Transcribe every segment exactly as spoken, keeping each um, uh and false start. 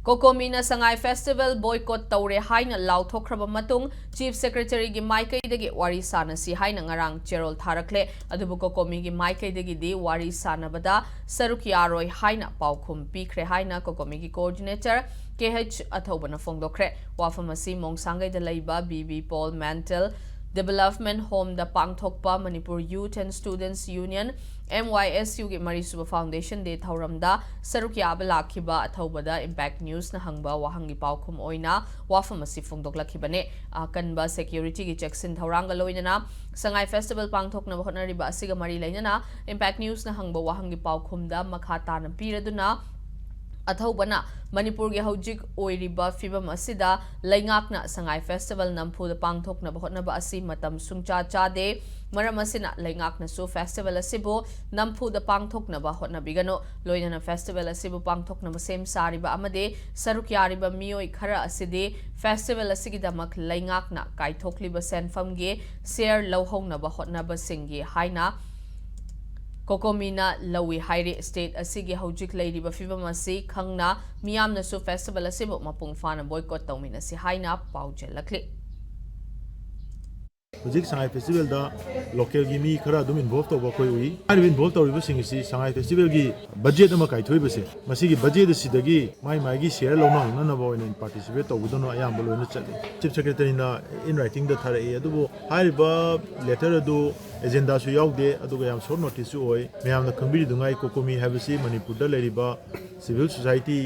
ꯀꯣꯀꯣꯃꯤꯅ ꯁꯉꯥꯏ festival boycott ꯇꯧꯔꯦ ꯍꯥꯏꯅ ꯂꯥꯎꯊꯣꯛꯈ꯭ꯔꯕ ꯃꯇꯨꯡ, ꯆꯤꯐ ꯁꯦꯀ꯭ꯔꯦꯇꯔꯤꯒꯤ ꯃꯥꯏꯀꯩꯗꯒꯤ ꯋꯥꯔꯤ ꯁꯥꯅꯁꯤ ꯍꯥꯏꯅ ꯉꯔꯥꯡ ꯆꯦꯔꯣꯜ ꯊꯥꯔꯛꯂꯦ꯫ ꯑꯗꯨꯕꯨ ꯀꯣꯀꯣꯃꯤꯒꯤ ꯃꯥꯏꯀꯩꯗꯒꯤꯗꯤ ꯋꯥꯔꯤ ꯁꯥꯅꯕꯗ ꯁꯔꯨꯛ ꯌꯥꯔꯣꯏ ꯍꯥꯏꯅ ꯄꯥꯎꯈꯨꯝ ꯄꯤꯈ꯭ꯔꯦ ꯍꯥꯏꯅ ꯀꯣꯀꯣꯃꯤꯒꯤ ꯀꯣꯑꯣꯔꯗꯤꯅꯦꯇꯔ ꯀꯦ ꯑꯩꯆ ꯑꯊꯧꯕꯅ ꯐꯣꯡꯗꯣꯛꯈ꯭ꯔꯦ꯫ ꯋꯥꯐꯝ ꯑꯁꯤ ꯃꯣꯡꯁꯥꯡꯒꯩꯗ ꯂꯩꯕ B B Paul mental development ꯍꯣꯝꯗ ꯄꯥꯡꯊꯣꯛꯄ Manipur youth and students union, M Y S ꯌꯨꯒꯤ ꯃꯔꯤꯁꯨꯕ ꯐꯥꯎꯟꯗꯦꯁꯟ ꯗꯦ ꯊꯧꯔꯝꯗ ꯁꯔꯨꯛ ꯌꯥꯕ ꯂꯥꯛꯈꯤꯕ ꯑꯊꯧꯕꯗ ꯏꯝꯄꯦꯛ ꯅ꯭ꯌꯨꯁꯅ ꯍꯪꯕ ꯋꯥꯍꯪꯒꯤ ꯄꯥꯎꯈꯨꯝ ꯑꯣꯏꯅ ꯋꯥꯐꯝ ꯑꯁꯤ ꯐꯣꯡꯗꯣꯛꯂꯛꯈꯤꯕꯅꯦ꯫ ꯑꯀꯟꯕ ꯁꯦꯀ꯭ꯌꯨꯔꯤꯇꯤꯒꯤ ꯆꯦꯛꯁꯤꯟ ꯊꯧꯔꯥꯡꯒ ꯂꯣꯏꯅꯅ ꯁꯉꯥꯏ ꯐꯦꯁꯇꯤꯚꯦꯜ ꯄꯥꯡꯊꯣꯛꯅꯕ ꯍꯣꯠꯅꯔꯤꯕ ꯑꯁꯤꯒ ꯃꯔꯤ ꯂꯩꯅꯅ ꯏꯝꯄꯦꯛ ꯅ꯭ꯌꯨꯁꯅ ꯍꯪꯕ ꯋꯥꯍꯪꯒꯤ ꯄꯥꯎꯈꯨꯝꯗ ꯃꯈꯥ ꯇꯥꯅ ꯄꯤꯔꯗꯨꯅ, ꯑꯊꯧꯕꯅ ꯃꯅꯤꯄꯨꯔꯒꯤ ꯍꯧꯖꯤꯛ ꯑꯣꯏꯔꯤꯕ ꯐꯤꯕꯝ ꯑꯁꯤꯗ ꯂꯩꯉꯥꯛꯅ ꯁꯉꯥꯏ ꯐꯦꯁꯇꯤꯚꯦꯜ ꯅꯝꯐꯨꯗ ꯄꯥꯡꯊꯣꯛꯅꯕ ꯍꯣꯠꯅꯕ ꯑꯁꯤ ꯃꯇꯝ ꯁꯨꯡꯆꯥ ꯆꯥꯗꯦ꯫ ꯃꯔꯝ ꯑꯁꯤꯅ ꯂꯩꯉꯥꯛꯅꯁꯨ ꯐꯦꯁꯇꯤꯚꯦꯜ ꯑꯁꯤꯕꯨ ꯅꯝꯐꯨꯗ ꯄꯥꯡꯊꯣꯛꯅꯕ ꯍꯣꯠꯅꯕꯤꯒꯅꯨ꯫ ꯂꯣꯏꯅꯅ ꯐꯦꯁꯇꯤꯚꯦꯜ ꯑꯁꯤꯕꯨ ꯄꯥꯡꯊꯣꯛꯅꯕ ꯁꯦꯝ ꯁꯥꯔꯤꯕ ꯑꯃꯗꯤ ꯁꯔꯨꯛ ꯌꯥꯔꯤꯕ ꯃꯤꯑꯣꯏ ꯈꯔ ꯑꯁꯤꯗꯤ ꯐꯦꯁꯇꯤꯚꯦꯜ ꯑꯁꯤꯒꯤꯗꯃꯛ ꯂꯩꯉꯥꯛꯅ ꯀꯥꯏꯊꯣꯛꯂꯤꯕ ꯁꯦꯟꯐꯝꯒꯤ ꯁꯦꯌꯔ ꯂꯧꯍꯧꯅꯕ ꯍꯣꯠꯅꯕꯁꯤꯡꯒꯤ ꯍꯥꯏꯅ ꯀꯣꯀꯣꯃꯤꯅ ꯂꯧꯏ ꯍꯥꯏꯔꯤ꯫ ꯁ꯭ꯇꯦꯠ ꯑꯁꯤꯒꯤ ꯍꯧꯖꯤꯛ ꯂꯩꯔꯤꯕ ꯐꯤꯕꯝ ꯑꯁꯤ ꯈꯪꯅ ꯃꯤꯌꯥꯝꯅꯁꯨ ꯐꯦꯁꯇꯤꯚꯦꯜ ꯑꯁꯤꯕꯨ ꯃꯄꯨꯡ ꯐꯥꯅ ꯕꯣꯏꯀꯣꯠ ꯇꯧꯃꯤꯟꯅꯁꯤ ꯍꯥꯏꯅ ꯄꯥꯎꯖꯦꯜꯂꯛꯂꯤ꯫ ꯍꯧꯖꯤꯛ ꯁꯉꯥꯏ ꯐꯦꯁꯇꯤꯚꯦꯜꯗ ꯂꯣꯀꯦꯜꯒꯤ ꯃꯤ ꯈꯔ ꯑꯗꯨꯝ ꯏꯟꯚꯣꯜꯚ ꯇꯧꯕ ꯑꯩꯈꯣꯏ ꯎꯏ꯫ ꯍꯥꯏꯔꯤꯕ ꯏꯟꯚꯣꯜꯚ ꯇꯧꯔꯤꯕꯁꯤꯡ ꯑꯁꯤ ꯁꯉꯥꯏ ꯐꯦꯁꯇꯤꯚꯦꯜꯒꯤ ꯕꯖꯦꯠ ꯑꯃ ꯀꯥꯏꯊꯣꯛꯏꯕꯁꯦ, ꯃꯁꯤꯒꯤ ꯕꯖꯦꯠ ꯑꯁꯤꯗꯒꯤ ꯃꯥꯏ ꯃꯥꯏꯒꯤ ꯁꯤꯌꯔ ꯂꯧꯅꯅꯅꯕ ꯑꯣꯏꯅ ꯄꯥꯔꯇꯤꯁꯤꯄꯦꯠ ꯇꯧꯕꯗꯨꯅ ꯑꯌꯥꯝꯕ ꯂꯣꯏꯅ ꯆꯠꯂꯤ꯫ ꯆꯤꯐ ꯁꯦꯀ꯭ꯔꯦꯇꯔꯤꯅ ꯏꯟ ꯔꯥꯏꯇꯤꯡꯗ ꯊꯥꯔꯛꯏ, ꯑꯗꯨꯕꯨ ꯍꯥꯏꯔꯤꯕ ꯂꯦꯇꯔ ꯑꯗꯨ ꯑꯦꯖꯦꯟꯗꯥꯁꯨ ꯌꯥꯎꯗꯦ, ꯑꯗꯨꯒ ꯌꯥꯝ ꯁꯣꯔꯠ ꯅꯣꯇꯤꯁꯁꯨ ꯑꯣꯏ꯫ ꯃꯌꯥꯝꯅ ꯈꯪꯕꯤꯔꯤꯗꯨꯉꯥꯏ, ꯀꯣꯀꯣꯃꯤ ꯍꯥꯏꯕꯁꯤ ꯃꯅꯤꯄꯨꯔꯗ ꯂꯩꯔꯤꯕ ꯁꯤꯚꯤꯜ ꯁꯣꯁꯥꯏꯇꯤ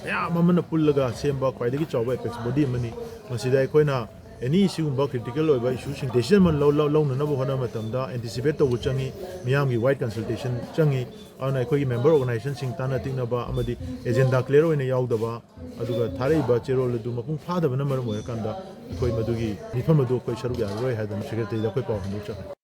ꯃꯌꯥꯝ ꯑꯃꯅ ꯄꯨꯜꯂꯒ ꯁꯦꯝꯕ ꯈ꯭ꯋꯥꯏꯗꯒꯤ ꯆꯥꯎꯕ ꯑꯦꯄꯦꯛꯁ ꯕꯣꯗꯤ ꯑꯃꯅꯤ꯫ ꯃꯁꯤꯗ ꯑꯩꯈꯣꯏꯅ ꯑꯦꯅꯤ ꯁꯤꯒꯨꯝꯕ ꯀ꯭ꯔꯤꯇꯤꯀꯦꯜ ꯑꯣꯏꯕ ꯏꯁꯨꯁꯤꯡ ꯗꯦꯁꯤꯖꯟ ꯑꯃ ꯂꯧ-, ꯂꯧ-, ꯂꯧꯅꯅꯕ ꯍꯣꯠꯅꯕ ꯃꯇꯝꯗ ꯑꯦꯟꯇꯤꯁꯤꯄꯦꯠ ꯇꯧꯕ ꯆꯪꯉꯤ, ꯃꯤꯌꯥꯝꯒꯤ ꯋꯥꯏꯗ ꯀꯟꯁꯜꯇꯦꯁꯟ ꯆꯪꯉꯤ꯫ ꯑꯗꯨꯅ ꯑꯩꯈꯣꯏꯒꯤ ꯃꯦꯝꯕꯔ ꯑꯣꯔꯒꯅꯥꯏꯖꯦꯁꯟꯁꯤꯡ ꯇꯥꯟꯅ ꯇꯤꯛꯅꯕ ꯑꯃꯗꯤ ꯑꯦꯖꯦꯟꯗꯥ ꯀ꯭ꯂꯤꯌꯥꯔ ꯑꯣꯏꯅ ꯌꯥꯎꯗꯕ, ꯑꯗꯨꯒ ꯊꯥꯔꯛꯏꯕ ꯆꯦꯔꯣꯜ ꯑꯗꯨ ꯃꯄꯨꯡ ꯐꯥꯗꯕꯅ ꯃꯔꯝ ꯑꯣꯏꯔꯀꯥꯟꯗ ꯑꯩꯈꯣꯏ ꯃꯗꯨꯒꯤ ꯃꯤꯐꯝ ꯑꯗꯨ ꯑꯩꯈꯣꯏ ꯁꯔꯨꯛ ꯌꯥꯔꯔꯣꯏ ꯍꯥꯏꯗꯅ ꯁꯦꯀ꯭ꯔꯦꯇꯔꯤꯗ ꯑꯩꯈꯣꯏ ꯄꯥꯎ ꯍꯟꯗꯣꯛꯆꯔꯦ꯫